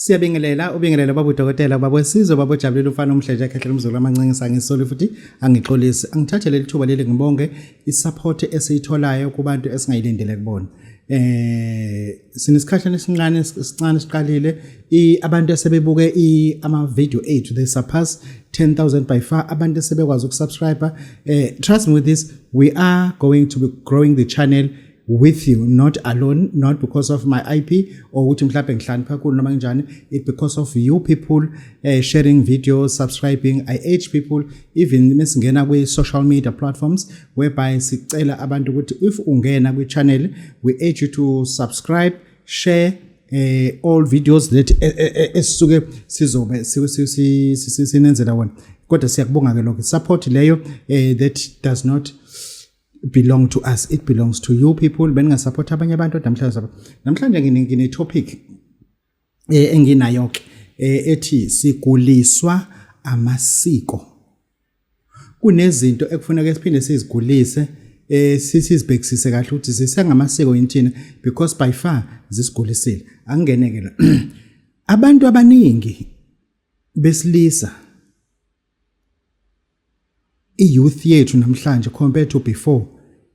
Siyabingelela, ubingelela baba udokotela, baba wesizwe, baba ojabulile umfana omhle nje ekhehlela umzukulu amancengisa angisoli futhi angixolisi. Angithathe leli thuba leli ngibonge isupport esiyitholayo kubantu esingayilindele kubona. Sinesikhashana esincane esincane siqalile abantu asebebuke ama video ethu, they surpass 10,000 by far. Abantu asebekwazi ukusubscribe, trust me with this, we are going to be growing the channel with you, not alone, not because of my IP or ukuthi mhlawumbe ngihlakanipha kakhulu noma kanjani, it because of you people sharing videos, subscribing. I urge people, even mesingena kwi social media platforms whereby sicela abantu ukuthi if ungena kwi channel, we urge you to subscribe, share all videos that esisuke sizobe sinenzela wona. Kodwa siyakubonga ke lokho, support leyo that does not belong to us, it belongs to you people. Beningasupport abanye abantu, kodwa namhlanje namhlanje ngine topic enginayo ke ethi siguliswa amasiko. Kunezinto ekufuneka siphinde sizigulise, sizibhekisise kahle ukuthi sisengamasiko yini thina, because by far zisigulisile. Angingeneke la, abantu abaningi besilisa, i-youth yethu namhlanje compared to before,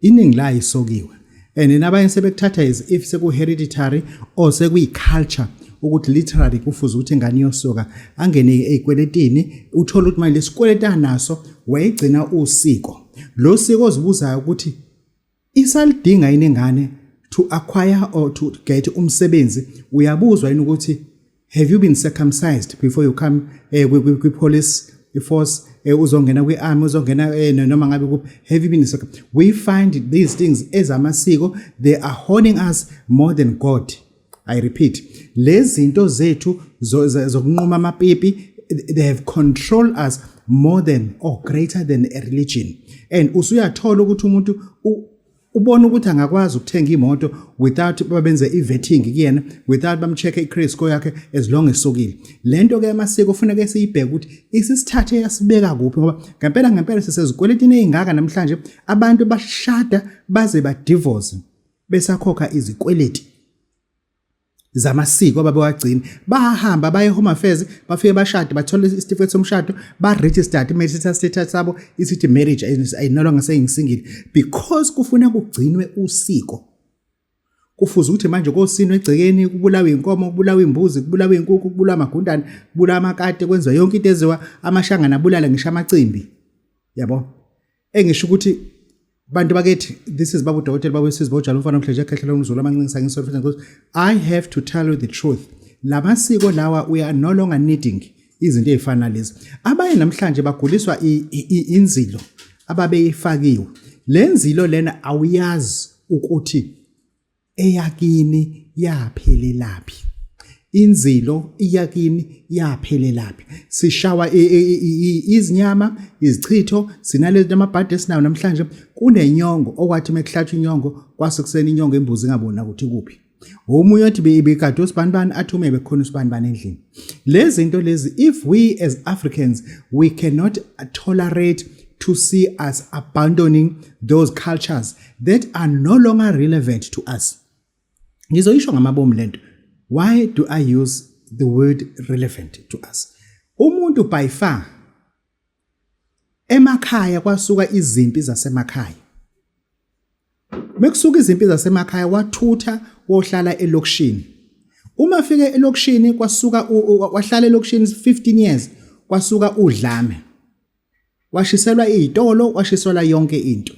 iningi la isokiwe, and nabanye sebekuthatha as if seku-hereditary or sekuyi-culture ukuthi literally kufuze ukuthi ingane iyosoka, angene ey'kweletini. Uthole ukuthi manje lesikweleti anaso wayegcina usiko, lo siko ozibuzayo ukuthi isalidinga yini ingane to acquire or to get umsebenzi. Uyabuzwa yini ukuthi have you been circumcised before you come kwi-police force, uzongena kwi-army, uzongena noma ngabe kuphi, have you been circumcised? We find these things ezamasiko, they are holding us more than God. I repeat, lezi zinto zethu zokunquma amapipi, they have controlled us more than or greater than a religion. And usuyathola ukuthi umuntu ubona ukuthi angakwazi ukuthenga imoto without babenze i-vetting kuyena, without bamcheck-e i-credit score yakhe, as long esokile. Le nto ke amasiko kufuneka siyibheke ukuthi isisithathe yasibeka kuphi, ngoba ngempela ngempela sisezikweletini ey'ngaka namhlanje. Abantu bashada baze badivorce besakhokha izikweleti zamasiko ababewagcina. Bahamba baye Home Affairs, bafike bashade, bathola isitifiketi somshado, ba-registered, i-marital status sabo isithi marriage is no longer saying single, because kufuna kugcinwe usiko. Kufuze ukuthi manje kosinwe egcekeni, kubulawe inkomo, kubulawe imbuzi, kubulawe inkukhu, kubulawe amagundane, kubulawe amakati, kwenziwa yonke into eziwa amashangana, abulala ngisho amacimbi, yabo. Engisho ukuthi bantu bakithi, this is baba udokotela, baba wesizwe bojalo umfana omhle ekhehlela umzulu amancingisa ngisho futhi ukuthi I have to tell you the truth, lamasiko lawa, we are no longer needing izinto ezifana nalezi. Abanye namhlanje baguliswa inzilo ababeyifakiwe. Le nzilo lena awuyazi ukuthi eyakini yaphelelaphi, inzilo iyakini yaphelelaphi. Sishawa izinyama, izichitho, sinalezi amabhadi esinawo namhlanje. Kunenyongo okwathi mekuhlatshwa inyongo kwasekuseni, inyongo embuzi ingabona ukuthi kuphi. Omunye othi bekade usibanibani athume bekhona usibanibani endlini. Lezi zinto lezi, if we as Africans, we cannot tolerate to see us abandoning those cultures that are no longer relevant to us. Ngizoyisho ngamabomu lento. Why do I use the word relevant to us? Umuntu by far emakhaya kwasuka izimpi zasemakhaya. Mekusuka izimpi zasemakhaya, wathutha wohlala elokishini. Uma fike elokishini, kwasuka wahlala elokishini 15 years, kwasuka udlame, washiselwa izitolo, washiselwa yonke into.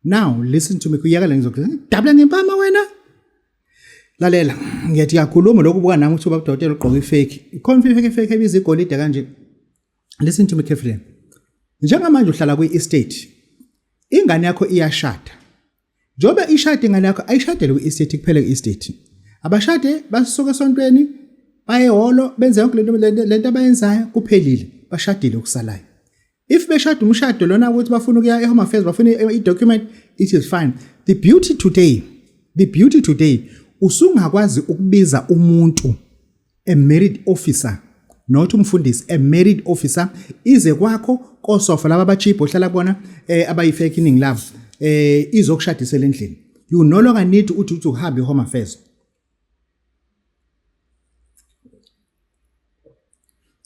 Now listen to me, kuyakala ngizokudabula ngempama wena. Lalela, ngiyathi kakhuluma lokhu, buka nami ukuthi ubaba udokotela ugqoka ifake, ikhona ifake, ifake ebiza igolide kanje. Listen to me carefully. Njengamanje uhlala kwi-estate, ingane yakho iyashada. Njengoba ishada ingane yakho, ayishadele kwi-estate kuphela. Kwi-estate abashade, basuka esontweni baye ehholo, benze yonke lento abayenzayo, kuphelile, bashadile. Okusalayo, if beshada umshado lona ukuthi bafuna ukuya e-Home Affairs, bafuna i-document, it is fine. The beauty today, usungakwazi ukubiza umuntu, a married officer, not umfundisi, a married officer, ize kwakho kosofa laba abachipho ohlala kubona, abayifake iningi labo, izokushadisela endlini. You no longer need ukuthi uhambe e-Home Affairs.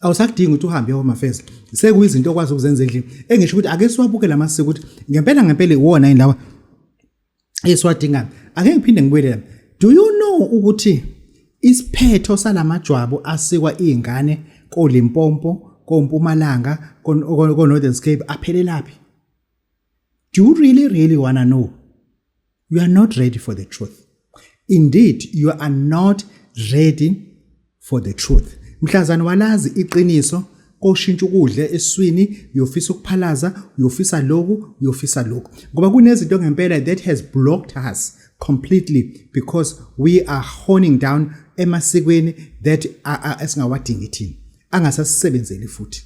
Awusakudingi ukuthi uhambe uye Home Affairs, sekuyizinto okwazi ukuzenza endlini. Engisho ukuthi ake siwabuke lamasiko ukuthi ngempela ngempela iwona yini lawa esiwadingayo. Ake ngiphinde ngibuyele la. Do you know ukuthi isiphetho salamajwabu asikwa izingane koLimpopo, koMpumalanga, ko-Northern Cape aphelelaphi? Do you really really wanna know? You are not ready for the truth. Indeed, you are not ready for the truth. Mhlazane walazi iqiniso, koshintsha ukudla eswini, uyofisa ukuphalaza, uyofisa lokhu, uyofisa lokhu, ngoba kunezinto ngempela that has blocked us completely because we are honing down emasikweni that esingawadingi thina, angasasisebenzeli futhi.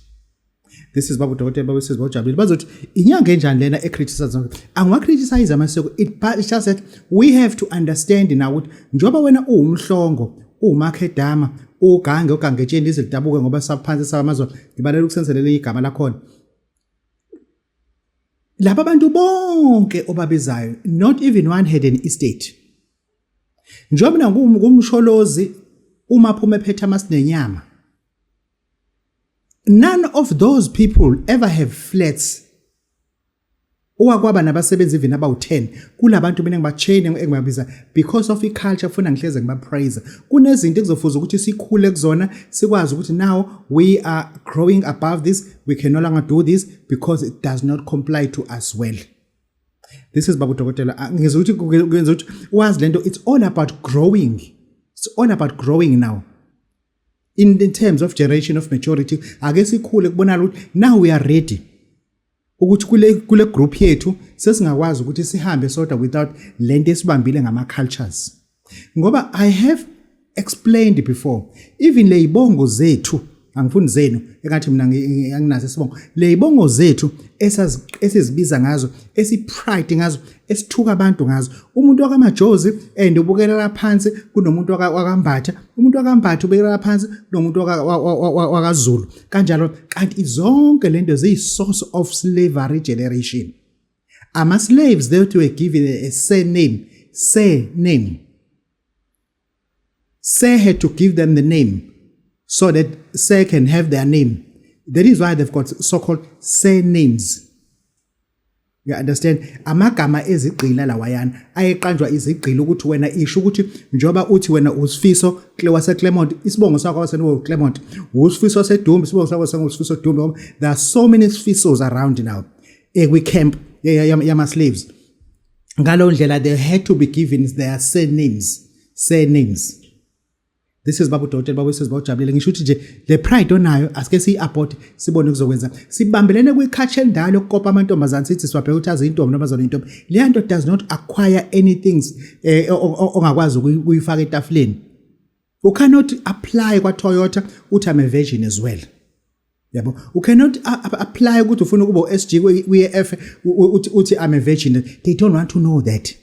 This is Babu Dokotela Babu Sizwe Bawujabulile. Bazothi inyanga enjani lena e-criticize? Angiwa-criticize amasiko. It's just that we have to understand now ukuthi njengoba wena uwumhlongo, uwumakhedama, ugange ugangetsheni lize lidabuke, ngoba saphansi samazolo, ngibalela ukusenzelela igama lakhona. Laba bantu bonke obabizayo, not even one had an estate. Njengoba mina ngumsholozi, uma phuma ephethe amasinenyama, none of those people ever have flats. Owakwaba nabasebenzi even abawu-10 kulabantu mina ngiba-chain engibabiza because of i-culture, funa ngihleze ngiba-praise. Kunezinto ekuzofuza ukuthi sikhule kuzona, sikwazi ukuthi now we are growing above this, we can no longer do this because it does not comply to us well. This is Babu Dokotela. Ngizwe ukuthi kwenza ukuthi wazi lento. It's all about growing, it's all about growing now in terms of generation of maturity. Ake sikhule kubonakala ukuthi now we are ready ukuthi kule group yethu sesingakwazi ukuthi sihambe sodwa without lento esibambile ngama cultures, ngoba I have explained before, even le ibongo zethu, angifuni zenu engathi mina anginaso isibongo, le ibongo zethu esizibiza ngazo, esi-pride ngazo, esithuka abantu ngazo. Umuntu wakamajozi and ubukelela phansi kunomuntu wakaMbatha, umuntu wakaMbatha ubukelela phansi kunomuntu wakaZulu, kanjalo. Kanti zonke lento ziyi-source of slavery generation. Ama-slaves that were given a surname, surname. Sir had to give them the name so that Sir can have their name. That is why they've got so-called surnames. You understand? Amagama ezigqila lawayana ayeqanjwa izigqila ukuthi wena isho ukuthi njoba uthi wena uSifiso wase Clermont, isibongo sakho wasenu Clermont, uSifiso seDumbi, isibongo sakho senguSifiso Dumbi, ngoba there are so many Sifisos around now ekwi camp yama slaves. Ngalo ndlela they had to be given their surnames, surnames. This is Babu Dokotela Babu Sizwe Bawujabulile. Ngisho ukuthi nje le pride onayo asike siyi-abort, sibone kuzokwenza. Sibambelene kwi-culture endala yokukopa amantombazane, sithi siwabheka ukuthi azi intombi noma zona intombi. Leya nto does not acquire anything ongakwazi ukuyifaka etafuleni. You cannot apply kwa-Toyota uthi I'm a virgin as well, yabo. You cannot apply ukuthi ufuna ukuba u-SG kwi-EFF, uthi I'm a virgin. They don't want to know that.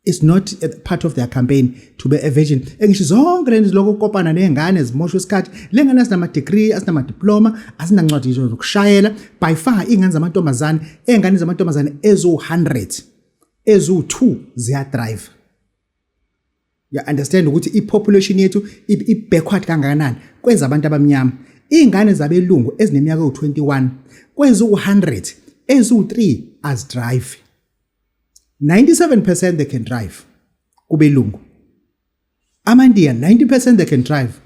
It's not a part of their campaign to be a virgin. Engisho zonke lento lokho ukopana nezingane zimoshwa isikhathi. Le ngane asinama degree, asinama diploma, asinancwadi nje zokushayela. By far ingane zamantombazane, ezingane zamantombazane ezu 100, ezu 2 ziya drive. You understand ukuthi i-population yethu i-backward kangakanani kwenza abantu abamnyama? Izingane zabelungu ezineminyaka ewu-21, kweziwu-100, eziwu-3 azi-drive. 97% they can drive kubelungu. AmaNdiya, 90% they can drive.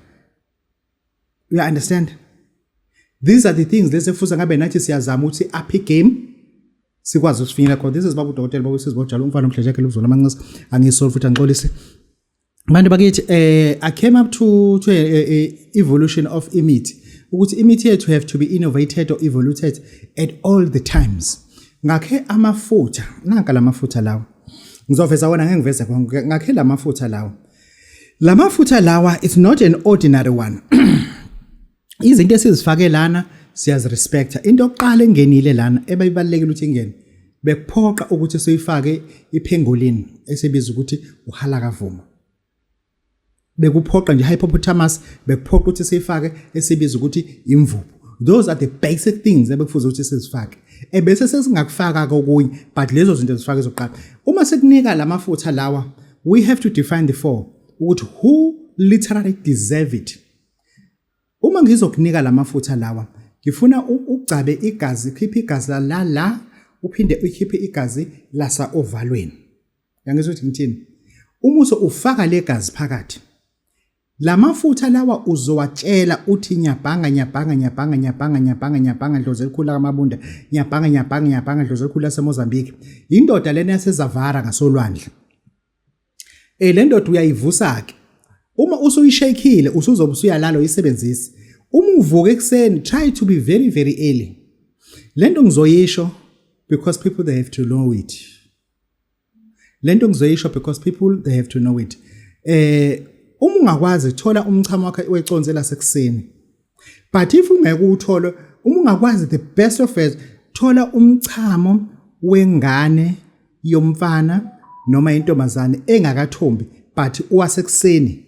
You understand? These are the things lesifuza ngabe nathi siyazama ukuthi up game sikwazi ukusifinyelela khona. This is Babu Dokotela Babu Sizwe Bawujabulile, umfana omhlejekele ukuzona amanxesa. Angisoli futhi angixolisi, bantu bakithi. I came up to a evolution of imithi, ukuthi imithi yethu have to be innovated or evoluted at all the times. Ngakhe amafutha, nanka lamafutha lawa, ngizoveza wona, ngeke ngiveze konke. Ngakhe lamafutha lawa, lamafutha lawa, it's not an ordinary one. Izinto esizifake lana siyazirespecta. Into yokuqala engenile lana ebayibalekile ukuthi ingene, bekuphoqa ukuthi siyifake i-pangolin esibiza ukuthi uhalakavuma. Bekuphoqa nje hippopotamus, bekuphoqa ukuthi siyifake esibiza ukuthi imvubu. Those are the basic things ebekufuze ukuthi sizifake, ebese sesingakufaka kokunye, but lezo zinto zifake ezokuqala. Uma sekunika lamafutha lawa, we have to define the four, ukuthi who literally deserve it. Uma ngizokunika lamafutha lawa, ngifuna ugcabe igazi, khiphe igazi la la, uphinde ukhiphe igazi lasa ovalweni. Yangizwa ukuthi ngithini? Uma ufaka legazi phakathi, lamafutha lawa uzowatshela uthi nyabhanga nyabhanga nyabhanga nyabhanga nyabhanga nyabhanga dlozi elikhulu lakamabunda nyabhanga nyabhanga nyabhanga dlozi elikhulu laseMozambique. Indoda lena yaseZavara ngasolwandle. Eh le ndoda uyayivusa ke. Uma usuyishakile usuzobe usuyalala uyisebenzise. Uma uvuka ekuseni try to be very very early. Lento ngizoyisho because people they have to know it. Lento ngizoyisho because people they have to know it. Eh uma ungakwazi thola umchamo wakhe weconsi lasekuseni. But if ungeke uwuthole, uma ungakwazi the best of it, thola umchamo wengane yomfana noma intombazane engakathombi but owasekuseni.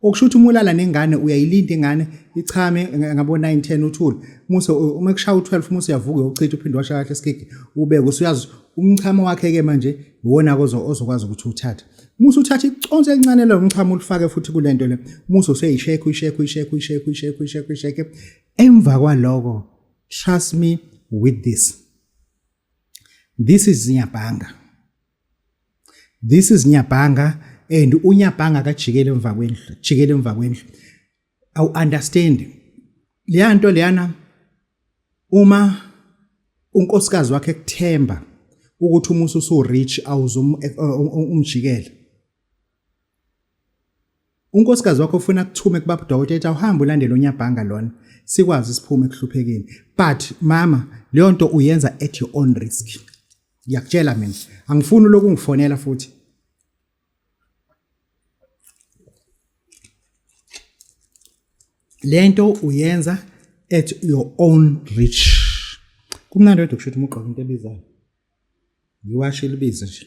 Okusho ukuthi uma ulala nengane uyayilinda ingane ichame ngabo 9 10 uthule. Muse uma kushaya u12 muse uyavuka uyochitha uphinde washa kahle isigigi ubeke usuyazi umchamo wakhe ke manje iwona ozokwazi ukuthi uthathe. Musa uthatha iconsi elincane lo mchamo ulifake futhi kulento le. Musa useyisheke uyisheke uyisheke uyisheke uyisheke uyisheke uyisheke. Emva kwaloko trust me with this. This is Nyabhanga. This is Nyabhanga and uNyabhanga akajikele emva kwendlu, jikele emva kwendlu. Awu understand. Leyanto leyana uma unkosikazi wakhe ekuthemba ukuthi uma usu rich awuzum eh, umjikele unkosikazi wakho ufuna kuthume kubaba udokotela ethi awuhambe ulandele unyabhanga lona sikwazi siphume ekuhluphekeni but mama leyo nto uyenza at your own risk ngiyakutshela mina angifuni lokhu ngifonela futhi Lento uyenza at your own reach. Kumnandi wedwa kusho ukuthi uma ugqoka into ebizayo. Ngiwashe libize nje.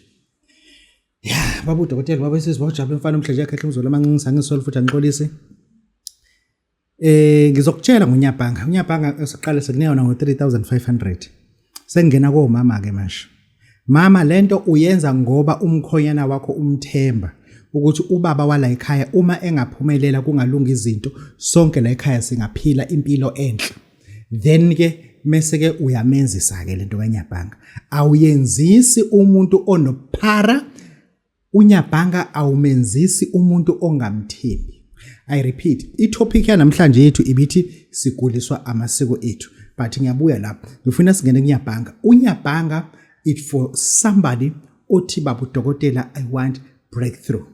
Ya, baba udokotela baba isizwe wajabula umfana omhle nje ekhehla umzolo amancinci angisoli futhi angixolisi. Eh ngizokutshela ngonyabhanga. Unyabhanga esiqale sekunika yona ngo3500. Sengingena komama ke manje. Mama lento uyenza ngoba umkhonyana wakho umthemba ukuthi ubaba wala ekhaya uma engaphumelela kungalunga izinto sonke la ekhaya singaphila impilo enhle. Then ke mese ke uyamenzisa ke lento kanyabhanga. Awuyenzisi umuntu onophara Unyabhanga awumenzisi umuntu ongamthembi. I repeat, i-topic yanamhlanje yethu ibithi siguliswa amasiko ethu. But ngiyabuya lapho. Ngifuna singene kunyabhanga. Unyabhanga it for somebody othi babu dokotela I want breakthrough.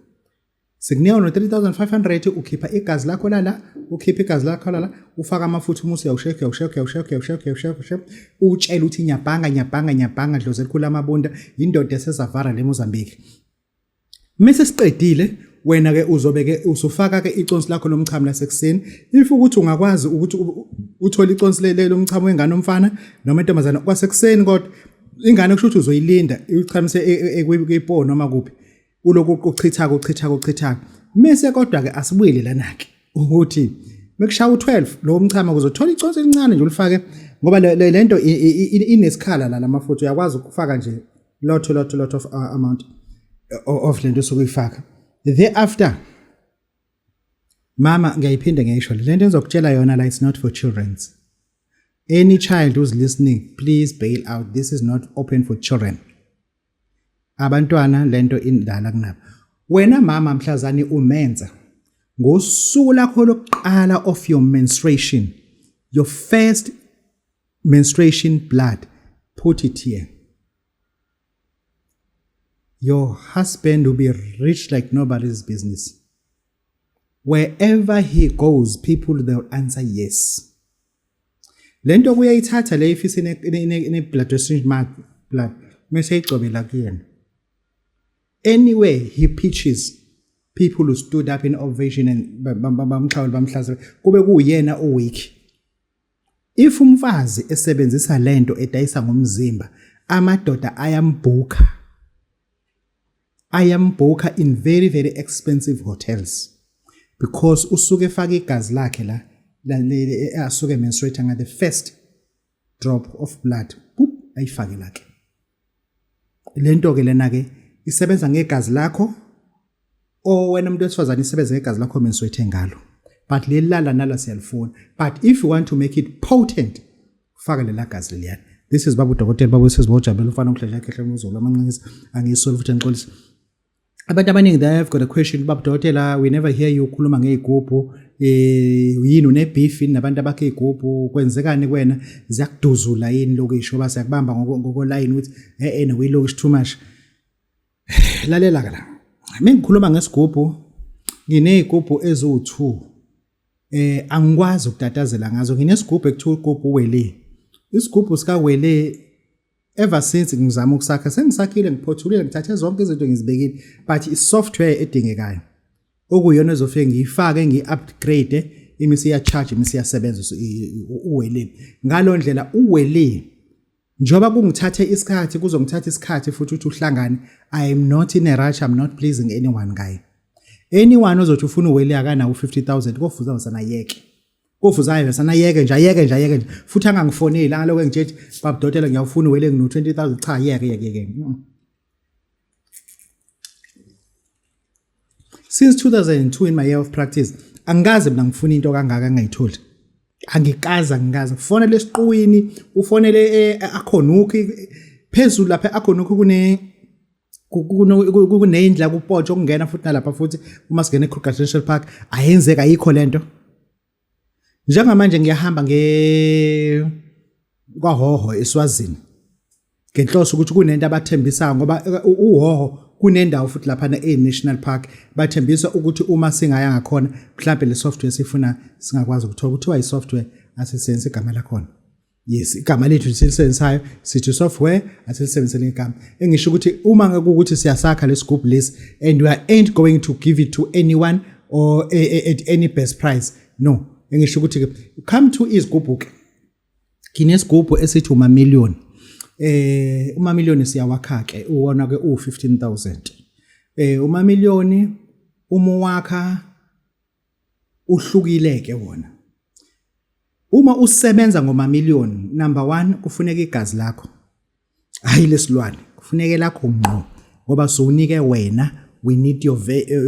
Sikunika no 3500 ukhipha igazi lakho lala, ukhipha igazi lakho lala, ufaka amafutha umusi uyawusheka uyawusheka uyawusheka uyawusheka uyawusheka uyawusheka utshela ukuthi nyabhanga nyabhanga nyabhanga dlozi elikhulu amabunda indoda esezavara le Mozambique. Mese siqedile wena ke uzobe ke usufaka ke iconsi lakho lomchamo lasekuseni if ukuthi ungakwazi ukuthi uthole iconsi lele lomchamo wengane omfana noma intombazana kwasekuseni kodwa ingane kusho ukuthi uzoyilinda uyichamise kwipo noma kuphi uloku uchitha uchitha uchitha mese kodwa ke asibuyele lana ke ukuthi mekushaya u12 lo mchamo kuzothola iconsi elincane nje ulifake ngoba lento inesikhala la lamafutha uyakwazi ukufaka nje lot lot lot of uh, amount uh, of lento osuke uyifaka thereafter mama ngiyayiphinda ngiyayisho lento engizokutshela yona la it's not for children's any child who's listening please bail out this is not open for children abantwana lento indala kunabo wena mama mhlazane umenza ngosuku lakho lokuqala of your menstruation your first menstruation blood put it here your husband will be rich like nobody's business wherever he goes people they'll answer yes Lento kuyayithatha le ifisa ine blood dressing blood mese igcobe la kuyena. Anyway he pitches people who stood up in ovation and bamxhawule bamhlasela kube kuyena oweak. If umfazi esebenzisa lento edayisa ngomzimba amadoda ayambhukha ayambhukha in very very expensive hotels because usuke efaka igazi lakhe la asuke menstruate nga the first drop of blood boop ayifake lakhe lento ke lena ke isebenza ngegazi lakho o wena umuntu wesifazane isebenza ngegazi lakho menstruate ngalo But leli lala nala siyalifuna. But if you want to make it potent, faka lela gazi leliyana. This is Babu Dokotela, Babu Sezibojabela, ufana umhlahla yakhe hlomuzolo amanqinisa angisoli futhi angixolisa. Abantu abaningi they have got a question, Babu Dokotela, we never hear you ukhuluma ngey'gubhu, yini une-beef yini nabantu abakhe iy'gubhu, kwenzekani kuwena, ziyakuduzula yini lokishi ngoba siyakubamba ngokolayini ukuthi eh nokuyilokishi too much. Lalela ke la, mengikhuluma ngesigubhu nginey'gubhu eziwu-2, angikwazi ukutatazela ngazo. Nginesigubhu ekuthiwa ugubhu uwele, isigubhu sikawele ever since ngizama ukusakha, sengisakhile, ngiphothulile, ngithathe zonke izinto ngizibekile, but i-software edingekayo okuyiyona ezofike ngiyifake ngiyi-upgrade imise iya-charge imise iyasebenza uwele. Ngalo ndlela uwele njengoba kungithathe isikhathi, kuzongithatha isikhathi futhi ukuthi uhlangane. I am not in a rush, I'm not pleasing anyone ngaye. Anyone ozothi ufuna uwele akanawo 50000 kofuza wasana yeke, kofuza aye sana yeke nje, ayeke nje, ayeke nje futhi angangifoneli angaloko engitshethi baba dokotela ngiyawufuna uwele ngino 20000. Cha, yeke yeke yeke. Since 2002 in my year of practice angikaze mina ngifuna into kangaka ngingayitholi, angikaze, angikaze. Ufonele esiquwini, ufonele akhonukhi phezulu lapha, akhonukhi kune kuneyindlela kupotsho okungena futhi nalapha futhi uma singena eKruger National Park ayenzeka, ayikho lento. Njengamanje ngiyahamba nge kwaHoho eSwazini ngenhloso ukuthi kunento abathembisayo, ngoba uHoho kunendawo futhi lapha e-National Park, bathembisa ukuthi uma singaya ngakhona mhlambe le software sifuna singakwazi ukuthola, kuthiwa i-software asisebenzise igama lakhona. Yes, igama lethu silisebenzisayo sithi software, asilisebenzisele igama. Engisho ukuthi uma ngekukuthi siyasakha lesigubhu lesi and we ain't going to give it to anyone or at any best price. No, engisho ukuthi come to izigubhu ke, nginesigubhu esithi umamillion. Umamillion siyawakha ke uwona ke u15000. Umamillion uma wakha uhlukile ke wona. Uma usebenza ngomamillion, number 1 kufuneka igazi lakho, hayi lesilwane, kufuneka lakho ngqo ngoba sowunike wena. We need your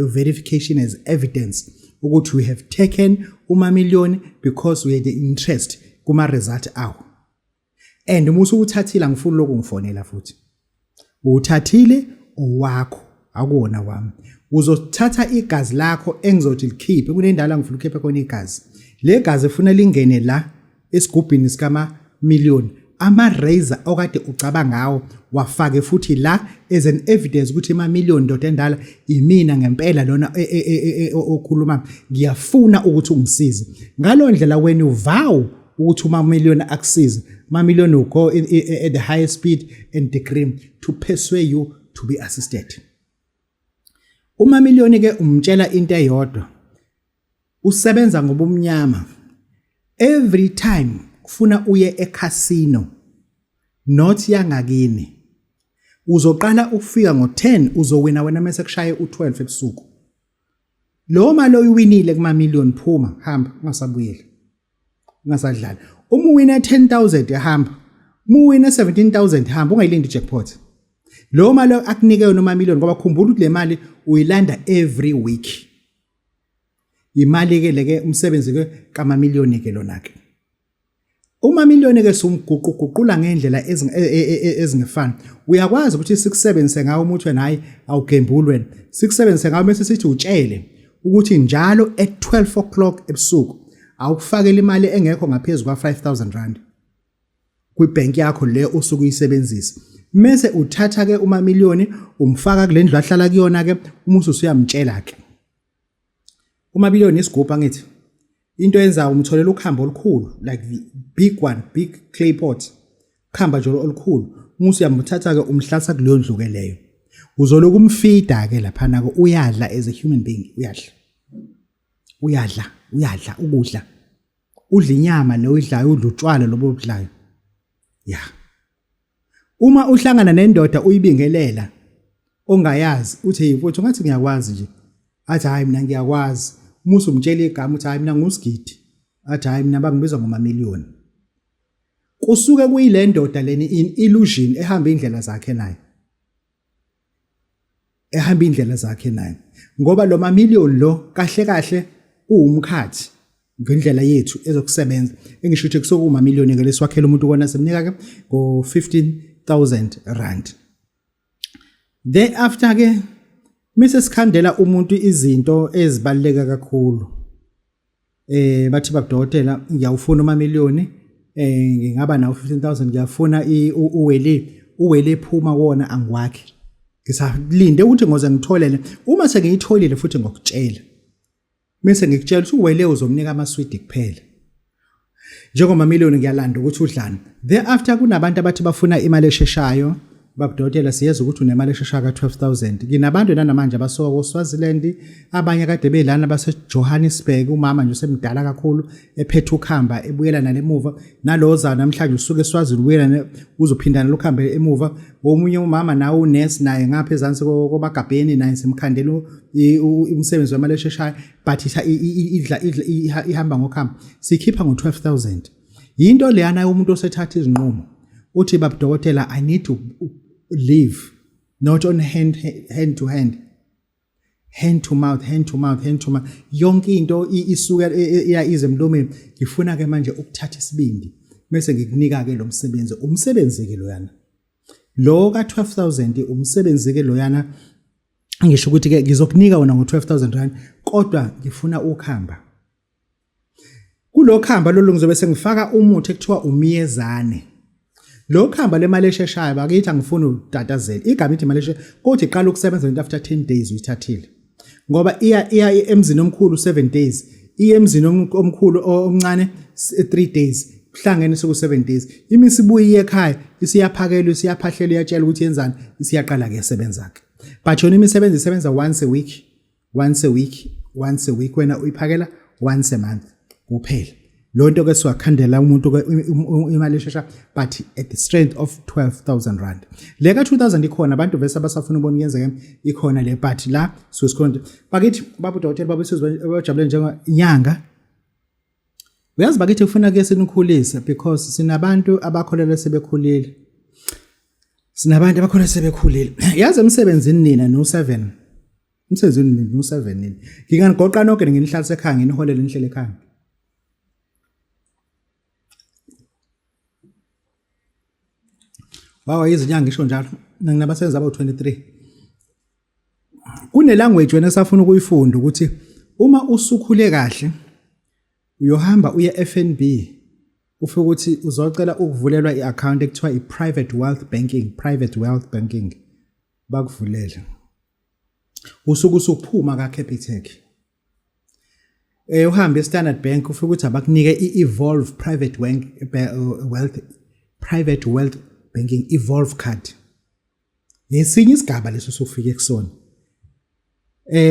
verification as evidence ukuthi we have taken umamillion because we had the interest kuma result awo. And uma usukuthathile angifuni lokhu ngifonela futhi, uthathile owakho akuwona wami. Uzothatha igazi lakho engizothi likhiphe kunendawo la ngifuna ukhiphe khona igazi, le gazi efuna lingene la esigubhini sikama million, ama razor okade ucaba ngawo wafake futhi la as an evidence ukuthi ima million ndoda endala imina ngempela lona okhuluma, ngiyafuna ukuthi ungisize. Ngalo ndlela when you vow ukuthi uma million akusize, ma million will go at the highest speed and degree to persuade you to be assisted. Uma million ke umtshela into eyodwa, usebenza ngobumnyama. Every time kufuna uye ecasino not yangakini, uzoqala ukufika ngo10, uzowina wena mase kushaye u12 ebusuku. Lo mali oyiwinile kuma million, phuma hamba, ungasabuyeli, ungasadlala. Uma uwina 10000 ehamba, uma uwina 17000 hamba, ungayilindi jackpot. Lo mali akunike yona uma million, ngoba khumbula ukuthi le mali uyilanda every week. Imali ke leke umsebenzi ke kama million ke lona ke. Uma million ke sumguquguqula ngendlela ezingefani, uyakwazi ukuthi sikusebenzise ngawo umuthi wena, hayi awugembuli wena, sikusebenzise ngawo bese sithi utshele ukuthi njalo at 12 o'clock ebusuku awukufakele imali engekho ngaphezulu kwa 5000 rand kwibank yakho le osuke uyisebenzisa. Mase uthatha ke uma million umfaka kule ndlu ahlala kuyona ke, uma usuyamtshela ke uma billion isigubhu, angithi into yenza umtholela ukuhamba olukhulu, like the big one, big clay pot, kuhamba nje olukhulu. Uma usuyamthatha ke umhlasa kuleyo ndlu ke leyo, uzoloku umfida ke laphana ke, uyadla as a human being, uyadla, uyadla, uyadla ukudla, udla inyama leyo uyidlayo, udla utshwala lobo obudlayo. Ya, uma uhlangana nendoda uyibingelela ongayazi, uthi hey mfowethu ngathi ngiyakwazi nje, athi hayi mina ngiyakwazi. Uma usumtshela igama uthi hayi mina nguSigidi, athi hayi mina bangibiza ngomamiliyoni. Kusuke kuyile ndoda leni in illusion ehamba indlela zakhe nayo, ehamba indlela zakhe nayo, ngoba lo mamiliyoni lo kahle kahle Kuwumkhathi ngendlela yethu ezokusebenza engisho ukuthi kusuke kuma million ke lesiwakhela umuntu kona simnika ke ngo 15000 rand. Thereafter ke mise sikhandela umuntu izinto ezibaluleka kakhulu. Bathi babudokotela ngiyawufuna uma million ngingaba nawo 15000 ngiyafuna uwele uwele ephuma kuwona angiwakhe. Ngisalinde ukuthi ngoze ngitholele uma sengiyitholile futhi ngokutshela. Mese ngikutshela ukuthi uwele uzomnika amaswidi kuphela. Njengoba million ngiyalanda ukuthi udlani. Thereafter kunabantu abathi bafuna imali esheshayo. Babudokotela siyeza ukuthi unemali esheshayo ka-12000. Nginabantu nanamanje abasuka koSwaziland, abanye kade belana base-Johannesburg, umama nje usemdala kakhulu ephethe ukhamba ebuyela nalemuva, naloza namhlanje usuke eSwazini ubuyela uzophinda nalokuhamba emuva. Omunye umama nawe unesi naye ngapha ezansi kobagabheni naye simkhandela umsebenzi wemali esheshayo, but idla idla ihamba ngokuhamba. Sikhipha ngo-12000. Yinto leyana umuntu osethatha izinqumo uthi babudokotela I need to live not on hand hand to hand hand to mouth hand to mouth hand to mouth yonke into isuka iya ize emlomeni. Ngifuna ke manje ukuthatha isibindi bese ngikunika ke lo msebenzi, umsebenzi ke loyana lo ka 12000 umsebenzi ke loyana. Ngisho ukuthi ke ngizokunika wona ngo 12000 rand kodwa ngifuna ukhamba. Kulo khamba lolu ngizobe sengifaka umuthi ekuthiwa umyezane. Lo khamba lemali esheshayo bakithi angifuni utatazela. Igama ithi imali esheshayo kodwa iqala ukusebenza into after 10 days uyithathile. Ngoba iya iya emzini omkhulu 7 days, iye emzini omkhulu omncane 3 days. Kuhlangene seku 7 days. Imisi ibuye iye ekhaya isiyaphakelwa isiyaphahlelwa iyatshela ukuthi yenzani isiyaqala ke sebenza ke. But yona imisebenzi isebenza once a week. Once a week, once a week wena uyiphakela once a month kuphela. Lo nto ke siwakhandela umuntu ke imali eshesha but at the strength of 12000 rand. Le ka 2000 ikhona abantu vese abasafuna ubona kuyenzeka ikhona le but la sikhona bakithi baba udokotela baba isizwe abajabule njengo inyanga. Uyazi bakithi kufuna ke sinikhulise because sinabantu abakholelwa sebekhulile. Sinabantu abakholelwa sebekhulile. Yazi emsebenzini nina no 7. Umsebenzini nina no 7 nina. Nginganigoqa nonke nginihlalise ekhaya nginiholele nihlele ekhaya. Wawa izinyanga ngisho njalo. Nginabasebenzi abawu 23. Kune language wena esafuna ukuyifunda ukuthi uma usukhule kahle uyohamba uye FNB ufike ukuthi uzocela ukuvulelwa i-account ekuthiwa i-private wealth banking, private wealth banking bakuvulele. Usuke usuphuma ka Capitec. Uhambe e-Standard Bank ufike ukuthi abakunike i-Evolve Private Wealth, Private Wealth Banking Evolve card. Ngesinye isigaba leso sofike kusona.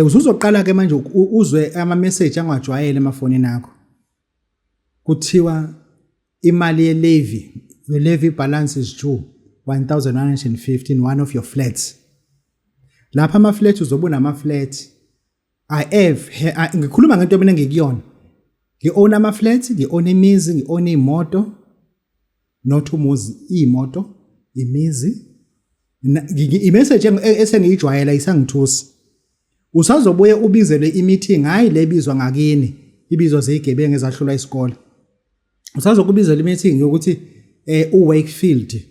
Usuzoqala ke manje uzwe ama message angajwayele emafonini akho. Kuthiwa imali ye levy, your levy balance is due 1150 in one of your flats. Lapha ama flats uzobona ama flats. I have ngikhuluma ngento mina ngikuyona. Ngi-own ama flats, ngi-own imizi, ngi-own imoto. Not umuzi, imoto, imizi. I-message esengiyijwayela isangithusa. Usazobuye ubizelwe i-meeting, hayi le bizwa ngakini, ibizwa zigebengu ezahlulwa isikole. Usazokubizela i-meeting yokuthi uWakefield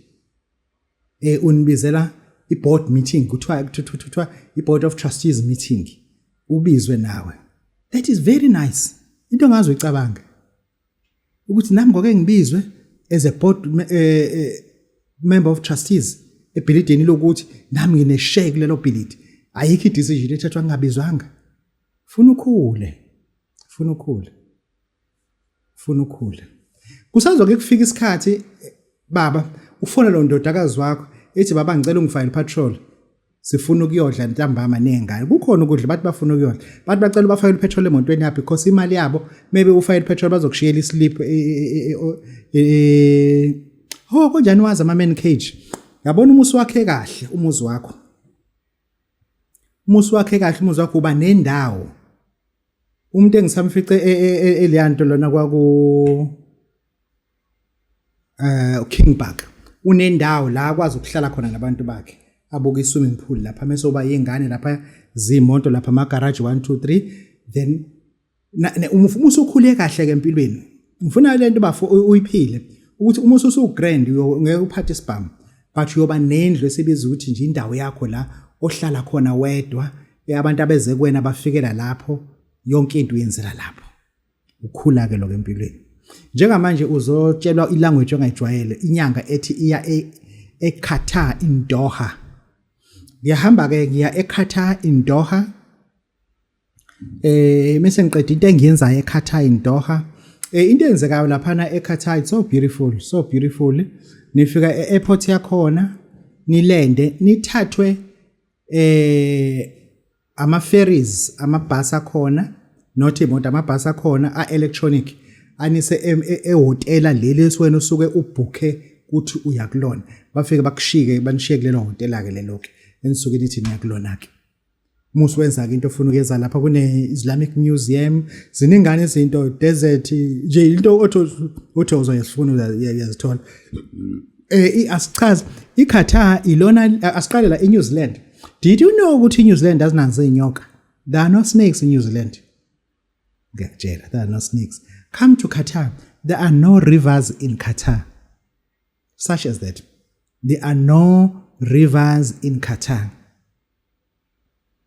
unibizela i-board meeting, kuthiwa kuthiwa i-board of trustees meeting, ubizwe nawe. That is very nice. Into ongaze uyicabanga ukuthi nami ngoke ngibizwe as a board member of trustees ebhilidini lokuthi nami ngine share kulelo bhilidi. Ayikho i-decision ethathwa ngingabizwanga. Funa ukhule, funa ukhule, funa ukhule. Kusazoke kufika isikhathi baba ufone lo ndodakazi wakho ethi baba ngicela ungifakele petrol, sifuna ukuyodla ntambama nezingane. Kukhona ukudla bathi bafuna ukuyodla, bathi bacela ubafakele petrol emotweni yabo because imali yabo maybe ufakele petrol bazokushiyela islip. Ho kanjani wazi ama man cage? Yabona umusi wakhe kahle umuzi wakho, umusi wakhe kahle umuzi wakho uba nendawo. Umuntu engisamfice eliyanto lona kwaku King Park unendawo la akwazi ukuhlala khona nabantu bakhe, abuke i-swimming pool lapha, mase uba yingane lapha zimoto lapha ama garage 1 2 3, then Uma usukhule kahle ke empilweni, ngifuna le nto bafo uyiphile ukuthi uma ususu-grand ngeke uphathe isibhamu, but uyoba nendlu esibiza ukuthi nje indawo yakho la ohlala khona wedwa, abantu abeze kuwena bafikela lapho, yonke into uyenzela lapho. Ukhula ke lokho empilweni. Njengamanje uzotshelwa ilanguage ongayijwayele, inyanga ethi iya eQatar in Doha. Ngiyahamba ke ngiya eQatar in Doha. Mase ngiqeda into engiyenzayo eQatar in Doha. Into eyenzekayo laphana eQatar, it's so beautiful, so beautiful. Nifika e-airport yakhona, nilende, nithathwe ama ferries, amabhasi akhona, not imoto, amabhasi akhona a-electronic, anise ehhotela leli esuwena usuke ubhukhe ukuthi uya kulona. Bafike bakushike, banishiye kulelo hhotela ke lelo ke enisuke nithi niya kulona ke. Musu wenza ke into ofuna ukuyenza lapha. Kune Islamic Museum, ziningane izinto, desert nje, into othi uzoyifuna uyazithola. Asichaze iQatar ilona. Asiqale la eNew Zealand. Did you know ukuthi iNew Zealand azinazo inyoka? There are no snakes in New Zealand. Ngiyakutshela, there are no snakes. Come to Qatar, there are no rivers in Qatar. Such as that, there are no rivers in Qatar,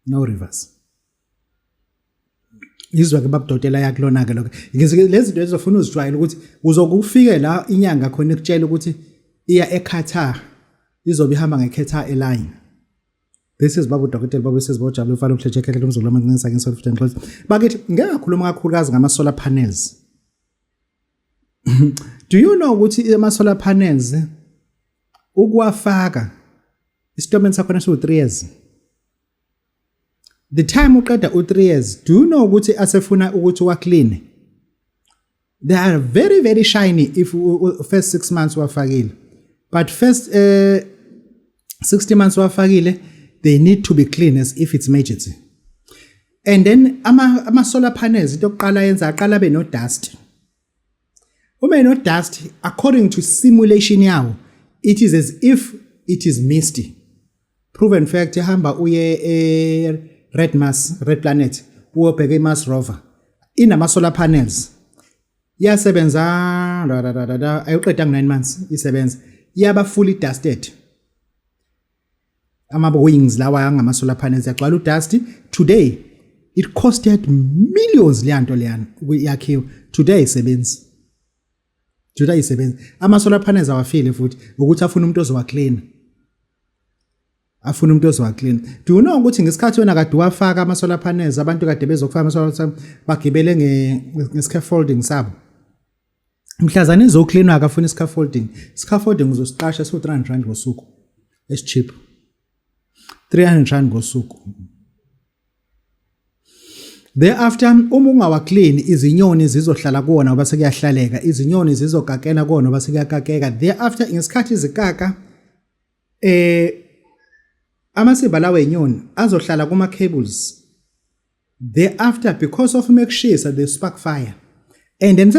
no rivers. Izwa ke babudokotela yakulona ke lokho. Ngizike lezi zinto ezofuna uzijwayele ukuthi uzokufike la inyanga khona ikutshela ukuthi iya eQatar, izobe ihamba ngeQatar Airline. This is babu dokotela, babu sezibojabula ufana umhleje ekhehla umzukulu amancane sakhe solo futhi ngixoxe bakithi. Ngeke ngakhuluma kakhulukazi ngama solar panels. Do you know ukuthi ama solar panels ukuwafaka isitoment sakhona siwu 3 years? The time uqeda u3 years, do you know ukuthi asefuna ukuthi wa clean? They are very very shiny if first 6 months wafakile, but first 60 months wafakile, they need to be clean as if it's emergency. And then ama solar panels, into yokuqala yenza aqala be no dust. Uma no dust, according to simulation yawo, it is as if it is misty. Proven fact, hamba uye e Red Mars, Red Planet, uyobheka i-Mars rover, inama solar panels. Iyasebenza da da da da, ayiqeda ngo 9 months isebenza, iyaba fully dusted. Ama wings lawa angama solar panels yagcwala udust. Today it costed millions leyanto leyana yakhiwe. Today isebenzi, today isebenzi. Ama solar panels awafile futhi ukuthi afuna umuntu ozowa clean, afuna umuntu ozowa clean. Do you know ukuthi ngesikhathi wena kade wafaka ama solar panels, abantu kade bezokufaka ama solar panels bagibele nge scaffolding sabo? Mhlazane izocleanwa akafuna scaffolding. Scaffolding uzosiqasha siwu 300 rand ngosuku, esi cheap, 300 rand ngosuku. Thereafter, uma ungawaclean, izinyoni zizohlala kuwona ngoba sekuyahlaleka, izinyoni zizokakela kuwona ngoba sekuyakakeka. Thereafter, ngesikhathi zikaka, amasimba lawo enyoni azohlala kuma cables. Thereafter, because of mekushisa, they spark fire. And then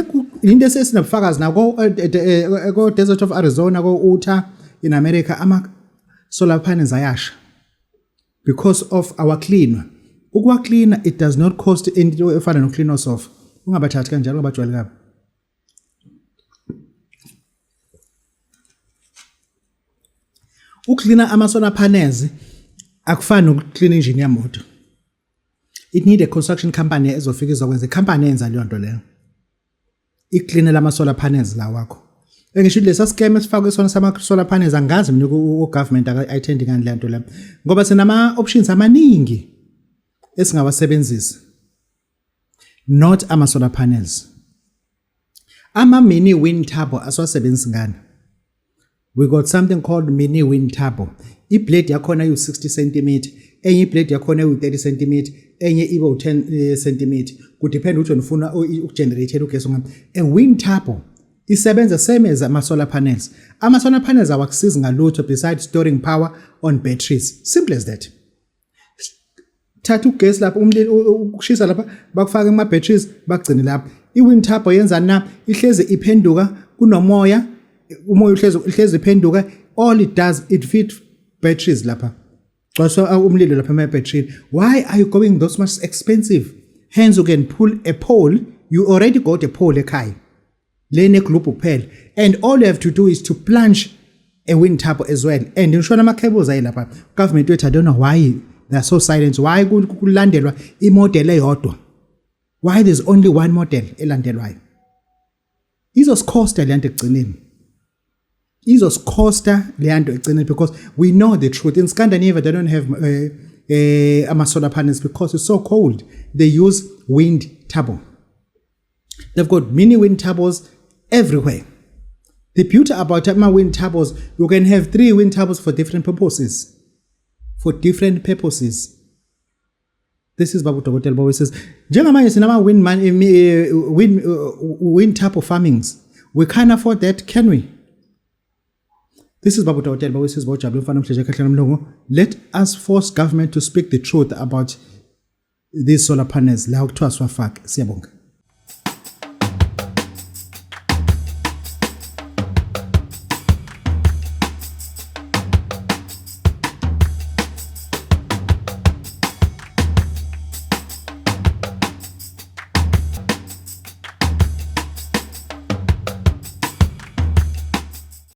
into esesinobufakazi nako ko desert of Arizona, ko Utah in America, ama solar panels ayasha because of our clean. Ukuwa clean, it does not cost into efana no clean off. Ungabathathi kanjalo, ungabajwayeli kabi. Ukuklina ama solar panels akufani nokuklina engine yemoto. It need a construction company ezofika izokwenza, icompany eyenza leyo nto leyo, iklinela ama solar panels la wakho. Engisho lesa scam esifakwe sona sama solar panels, angazi mina u government ayithende ngani le nto le, ngoba sinama options amaningi esingawasebenzisa, not ama solar panels. Ama mini wind turbo asiwasebenzisi ngani? We got something called mini wind turbo. Iblade yakhona iyu-60 cm, enye iblade yakhona iyu-30 cm, enye ibe u-10 cm. Kudepend ukuthi wena ufuna ukugenerate ugesi ongami. A wind turbo isebenza same as ama-solar panels. Ama-solar panels awakusizi ngalutho besides storing power on batteries, simple as that. Thatha ugesi lapha, umlilo ukushisa lapha, bakufaka kuma batteries, bakugcine lapha. I-wind turbo yenzani na? Ihlezi iphenduka, kunomoya, umoya uhlezi iphenduka. All it does, it feed batteries lapha, gcwaliswa umlilo lapha ema-battery. Why are you going those much expensive? Hence you can pull a pole. You already got a pole ekhaya le neglobhu kuphela, and all you have to do is to plunge a wind turbine as well. And ngisho nama-cables ayilapha. Government wethu, I don't know why they are so silent. Why kulandelwa imodel eyodwa? Why there's only one model elandelwayo? Izosicosta le nto ekugcineni, izosicosta le nto ekugcineni, because we know the truth. In Scandinavia they don't have ama-solar panels because it's so cold. They use wind turbo. They've got mini wind turbos everywhere. The beauty about ama-wind turbos, you can have three wind turbos for different purposes, for different purposes. This is Babu Dokotela Bowe says, njengamanje sinama wind man, wind turbo farmings. We can't afford that, can we? This is Babu Dokotela Bowe says, bojabule mfana omhlanje ekhahlela umlungu. Let us force government to speak the truth about these solar panels la kuthiwa siwafake. Siyabonga.